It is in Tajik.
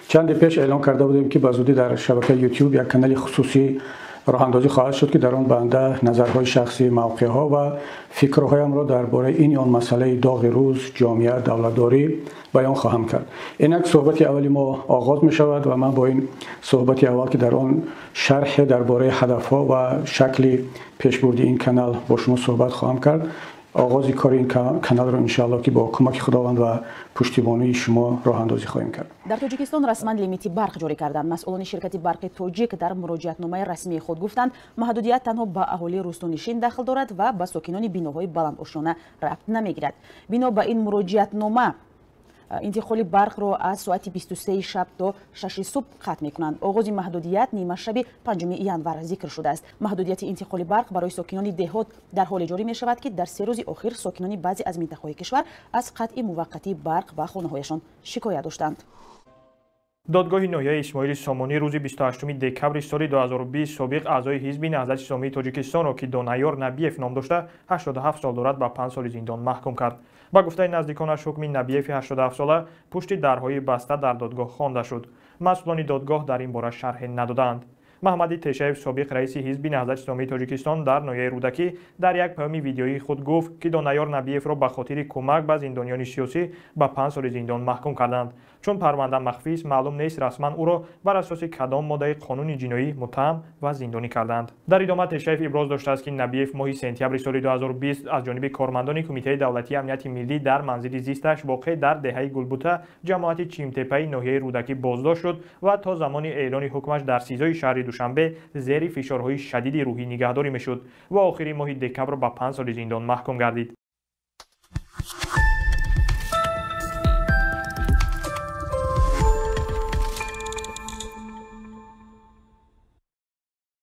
Чанде пеш эълон карда будем, ки ба зудӣ дар шабакаи YouTube як канали хусусӣ роҳандозӣ хоҳад шуд, ки дар он банда назарҳои шахсӣ, мавқеъҳо ва фикрҳоямро дар бораи ин ё он масъалаи доғи рӯз, ҷомеа, давлатдорӣ баён хоҳам кард. Инак суҳбати аввали мо оғоз мешавад ва ман бо ин суҳбати аввал, ки дар он шарҳе дар бораи ҳадафҳо ва шакли пешбурди ин канал бо шумо суҳбат хоҳам кард, оғози кори ин каналро иншоалло, ки бо кӯмаки Худованд ва пуштибонии шумо, роҳандозӣ хоҳем кард. Дар Тоҷикистон расман лимити барқ ҷорӣ карданд. Масъулони ширкати барқи Тоҷик дар муроҷиатномаи расмии худ гуфтанд, маҳдудият танҳо ба аҳолии рӯстонишин дахл дорад ва ба сокинони биноҳои баландошёна рабт намегирад. Бино ба ин муроҷиатнома, интиқоли барқро аз соати 23 шаб то 6 субҳ қатъ мекунанд. Оғози маҳдудият нимашаби 5 январ зикр шудааст. Маҳдудияти интиқоли барқ барои сокинони деҳот дар ҳоле ҷорӣ мешавад, ки дар 3 рӯзи охир сокинони баъзе аз минтақаҳои кишвар аз қатъи муваққатии барқ ба хонаҳояшон шикоят доштанд. Додгоҳи ноҳияи Исмоили Сомонӣ рӯзи 28 декабри соли 2020 собиқ аъзои Ҳизби Наҳзати исломии Тоҷикистонро, ки Донаёр Набиев ном дошта, 87 сол дорад, ба 5 соли зиндон маҳкум кард. Ба гуфтаи наздиконаш, ҳукми Набиеви 87-сола пушти дарҳои баста дар додгоҳ хонда шуд. Масъулони додгоҳ дар ин бора шарҳе надодаанд. Маҳмади Тешаев, собиқ раиси Ҳизби Наҳзати исломии Тоҷикистон дар ноҳияи Рӯдакӣ, дар як паёми видеоии худ гуфт, ки Донаёр Набиевро ба хотири кӯмак ба зиндониёни сиёсӣ ба 5 соли зиндон маҳкум карданд. Чун парванда махфист, маълум нест, расман ӯро бар асоси кадом моддаи қонуни ҷиноӣ муттаҳам ва зиндонӣ карданд. Дар идома Тешаев иброз доштааст, ки Набиев моҳи сентябри соли 2020 аз ҷониби кормандони Кумитаи давлатии амнияти миллӣ дар манзили зисташ, воқеъ дар деҳаи Гулбута, ҷамоати Чимтепаи ноҳияи Рӯдакӣ, боздошт шуд ва то замони эълони ҳукмаш дар СИЗОи шаҳри Душанбе зери фишорҳои шадиди рӯҳӣ нигаҳдорӣ мешуд ва охири моҳи декабр ба 5 соли зиндон маҳкум гардид.